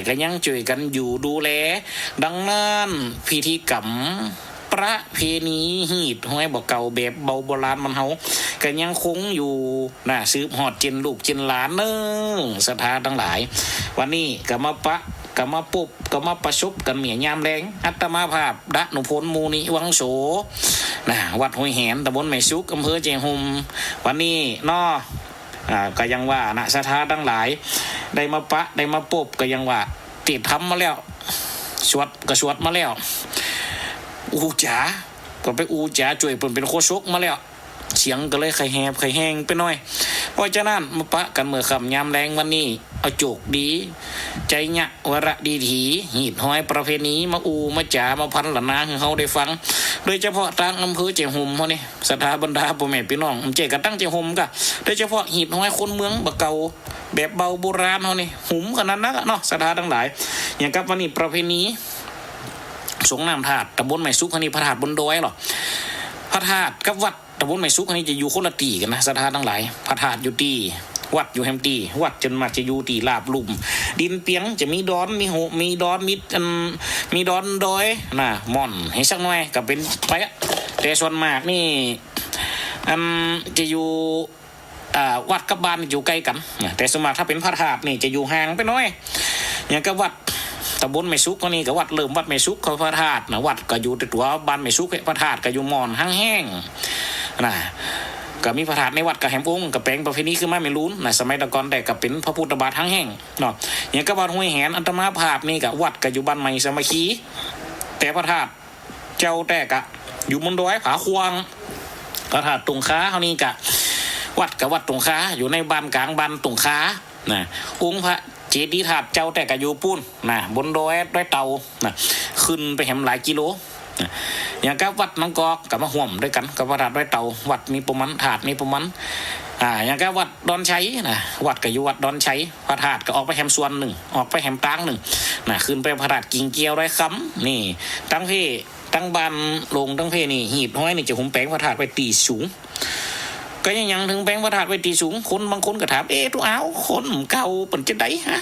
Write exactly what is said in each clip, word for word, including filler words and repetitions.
ก็ยังจ้วยกั๋นอยู่ดูแล ดังนั้นพิธีกรรมประเพณีฮีตฮอยบ่าเก่าแบบเบาโบราณบ้านเฮา ก็ยังคงอยู่นะ สืบฮอดเจนลูกเจนหลานเน่อ ศรัทธาตังหลาย วันนี้ก็มาปะ ก็มาปบ ก็มาประสบกั๋นเมียยามแลง อาตมาภาพ ดานุพล มูนิวังโส นะ วัดห้วยแหน ตำบลแม่สุก อำเภอแจ้ห่ม วันนี้เนาะ อ่า ก็ยังว่านะ ศรัทธาตังหลาย ได้มาปะ ได้มาปบ ก็ยังว่า เตรียมธรรมมาแล้ว สวดก็สวดมาแล้ว อู้จ๋า ก็ไปอู้จ๋าจ้วยเปิ้นเป๋นโฆษกมาแล้ว เสียงก็เลยค่อยแหบค่อยแห้งไปหน่อย เพราะฉะนั้นมาปะกั๋นเมื่อค่ำยามแลงวันนี้ เอาโจกดี ไชยะวรดีถี ฮีตฮอยประเพณี มาอู้มาจ๋า มาพรรณนาหื้อเฮาได้ฟัง โดยเฉพาะตางอำเภอแจ้ห่มเฮานี่ ศรัทธาบรรดาป้อแม่ปี้น้อง บ่ใจ้กระตั้งแจ้ห่มก่ะ โดยเฉพาะฮีตฮอยคนเมืองบ่าเก่า แบบเบาโบราณเฮานี่ หึมขนาดนักอะเนาะ ศรัทธาตังหลาย อย่างกับวันนี้ประเพณีสรงน้ำธาตุ ตำบลแม่สุกเฮานี่ พระธาตุบนดอยลอ พระธาตุกับวัดตำบลแม่สุกเฮานี่จะอยู่คนละตี้กั๋นนะ ศรัทธาตังหลาย พระธาตุอยู่ตี้ วัดอยู่แหมตี้ วัดส่วนมากจะอยู่ตี้ราบลุ่ม ดินเปียง จะมีดอน มีหุบ มีดอน มีอัน มีดอนดอยนะ ม่อนหื้อสักหน่อยก็เป๋นไปอะ แต่ส่วนมากนี่ อัน จะอยู่ อ่า วัดกับบ้านอยู่ใก้กั๋นนะ แต่ส่วนมากถ้าเป๋นพระธาตุนี่จะอยู่ห่างไปหน่อย อย่างกับวัดตำบลแม่สุกเฮานี่ ก็วัดเริ่มวัดแม่สุก ก็พระธาตุนะ วัดก็อยู่แต่ตั๋วบ้านแม่สุก พระธาตุก็อยู่ม่อนหังแห้งนะ ก็มีพระธาตุในวัดก็แหมองค์ ก็แป๋งประเพณีขึ้นมาแม่นลูนนะ สมัยตะก่อนแต่ก็เป๋นพระพุทธบาทหังแห้งเนาะ อย่างกับวัดห้วยแหน อาตมาภาพนี่ก็วัดก็อยู่บ้านใหม่สามัคคี แต่พระธาตุ เจ้าแต่ก็อยู่บนดอยผาขวาง พระธาตุตุงคาเฮานี่ก็ วัดก็วัดตุงคา อยู่ในบ้านก๋างบ้านตุงคานะ องค์พระเจดีย์ธาตุเจ้าแต่ก็อยู่ปู๊นนะ บนดอย ดอยเต่านะ ขึ้นไปแหมหลายกิโลนะ อย่างกับวัดหนองกอกก็มาฮ่วมด้วยกั๋นกับพระธาตุดอยเต่า วัดมีปู๊มัน ธาตุมีปู๊มัน อ่า อย่างกับวัดดอนชัยนะ วัดก็อยู่วัดดอนชัย พระธาตุก็ออกไปแหมส่วนนึ่ง ออกไปแหมตางนึ่งนะ ขึ้นไปพระธาตุกิ่งแก้วดอยคำ นี่ ตังเพ่ ตังบ้านโหล่งตังเพ่นี่ ฮีตฮอยนี่จะหึมแป๋งพระธาตุไว้ตี้สูง ก็ยัง ยังเถิงแป๋งพระธาตุไว้ตี้สูง คนบางคนก็ถาม เอ๊ะ ตุ๊เอา คนเก่าเปิ้นจะใดฮะ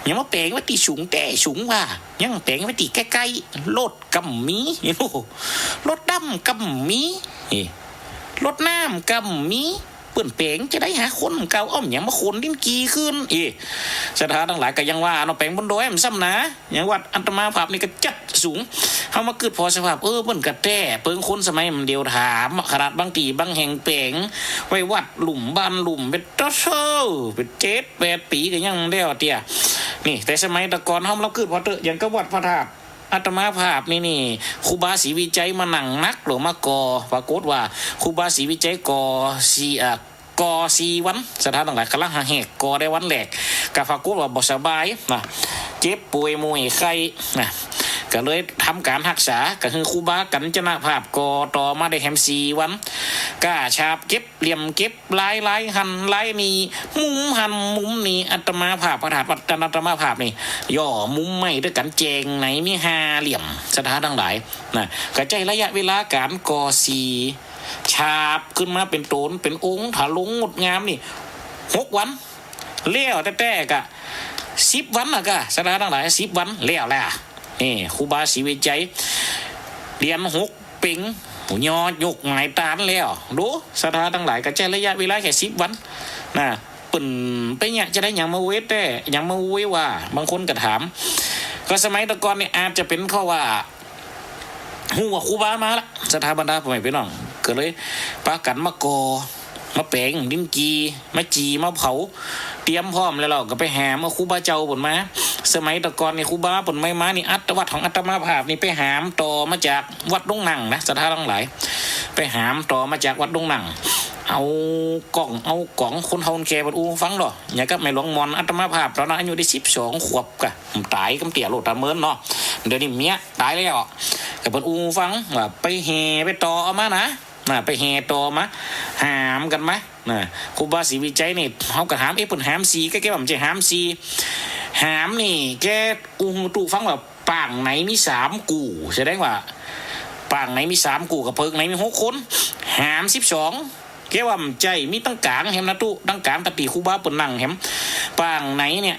ยังมาแป๋งไว้ตี้สูงแต๊สูงว่า ยังแป๋งไว้ตี้ใก้ๆ รถก็บ่มี โอ้โห รถดำก็บ่มี เอ๊ะ รถน้ำก็บ่มี เปิ้นแป๋งจะใดฮะ คนเก่า อ้อม ยังมาขนลิ้นกี่ขึ้น เอ๊ะ ศรัทธาตังหลายก็ยังว่าเนาะ แป๋งบนดอยมันซ้ำหนา อย่างวัดอาตมาภาพนี่ก็จัดสูง เฮามากึ๊ดผ่อสภาพ เออ เปิ้นก็แต๊ เปิงคนสมัยมันเดี่ยวถาม ขนาดบางตี้บางแห่งแป๋งไว้วัดลุ่มบ้านลุ่ม เป๋นเต๊อะเซ้อ เป๋นเจ็ดแปดปี๋ก็ยังบ่แล้วเตื้อ นี่ แต่สมัยตะก่อนเฮามาเลิกกึ๊ดผ่อเต๊อะ อย่างกับวัดพระธาตุ อาตมาภาพนี่นี่ ครูบาศรีวิชัยมานั่งนักหลวงมาก่อ ปรากฏว่าครูบาศรีวิชัยก่อสี่ อ่ะ ก่อสี่วัน ศรัทธาตังหลาย ก่ำลังหาแหกก่อได้วันแรก ก็ปรากฏว่าบ่สบายนะ เจ็บป่วยเมื่อยไข้นะ ก็เลยทำก๋านฮักษา ก็หื้อครูบากัญจนภาพก่อต่อมาได้แหมสี่วัน ก้าฉาบเก็บเหลี่ยมเก็บลาย ลายหั้นลายนี่ มุมหั้นมุมนี่ อาตมาภาพ พระธาตุวัดอาตมาภาพนี่ ย่อมุมไม้ตวยก๋านแจ้งในมีห้าเหลี่ยม ศรัทธาตังหลายนะ ก็ใจ๊ระยะเวลาก๋านก่อสี่ ฉาบขึ้นมาเป๋นโต๋นเป๋นองค์ ถลุงงดงามนี่ หกวัน แล้วแต๊ๆ ก็สิบวันน่ะก็ ศรัทธาตังหลาย สิบวันแล้วแหละ นี่ ครูบาศรีวิชัย เหรียญหกเป๋ง ยอดยกหงายตานแล้ว ดู ศรัทธาตังหลาย ก็ใจ๊ระยะเวลาแค่สิบวันนะ เปิ้นไปเยียะจะใด ยังบ่เว็ดแต๊ ยังบ่เว้ยว่า บางคนก็ถาม ก็สมัยตะก่อนนี่อาจจะเป๋นเพราะว่า ฮู้ว่าครูบามาละ ศรัทธาบรรดาป้อแม่ปี้น้อง ก็เลยปากั๋นมาก่อ มาแป๋งลิ้นกี่ มาจี่ มาเผา เตรียมพร้อมแล้ว ก็ไปหามเอาครูบาเจ้าเปิ้นมา สมัยตะก่อนนี่ครูบาเปิ้นบ่มานี่ อาต วัดของอาตมาภาพนี่ไปหามต่อมาจากวัดดงนั่งนะ ศรัทธาตังหลาย ไปหามต่อมาจากวัดดงนั่ง เอาก้อง เอาก๋อง คนเฒ่าคนแก่เปิ้นอู้ฟังเนาะ อย่างกับแม่หลวงม่อน อาตมาภาพต๋อนนั้นอายุได้สิบสองขวบก่ะ ต๋ายกำเตี้ยโลดต๋าเมินเนาะ เดี๋ยวนี้เมียต๋ายแล้ว ก็เปิ้นอู้ฟังว่าไปแห่ไปต่อเอามานะ นะ ไปแห่ต่อมา หามกั๋นมา นะ ครูบาศรีวิชัยนี่ เฮาก็หาม เอ๊ะ เปิ้นหามสี่ แก แกว่าบ่ใจ้หามสี่ หามนี่ แกอู้หื้อตุ๊ฟังว่าปางไหนมีสามกู่ แสดงว่าปางไหนมีสามกู่ ก็เผิกไหนมีหกคน หามสิบสอง แกว่าบ่ใจ้ มีตังก๋างแหมนะตุ๊ ตังก๋างตะตี้ครูบาเปิ้นนั่งแหม ปางไหนเนี่ย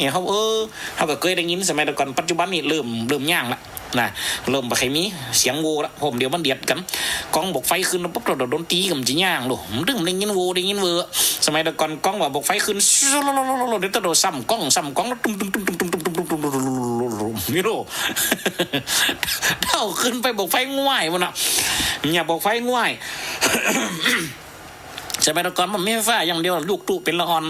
เนี่ย เฮา เออ เฮาก็เกยได้ยินสมัยแต่ก่อน ปัจจุบันนี้เริ่ม เริ่มย่างละ นะ เริ่มบ่ใค่มีเสียงโว่ละ เพราะเดี๋ยวมันเดียดกั๋น ก้องบอกไฟขึ้นแล้วปุ๊บ เดี๋ยวดนตรีก็มันจะย่างโล มันตึงได้ยินโว่ ได้ยินเว่อ สมัยแต่ก่อนก้องว่าบอกไฟขึ้น เดี๋ยวต้องซ้ำก้อง ซ้ำก้องแล้วตุ้มตุ้มตุ้มตุ้มตุ้มตุ้มตุ้มตุ้มตุ้มตุ้มตุ้มตุ้มนี่โล เต้าขึ้นไปบอกไฟง่วยมันน่ะ เนี่ยบอกไฟง่วย สมัยแต่ก่อนมันมีไฟฟ้าอย่างเดียว ลูกตู้เป๋นละอ่อน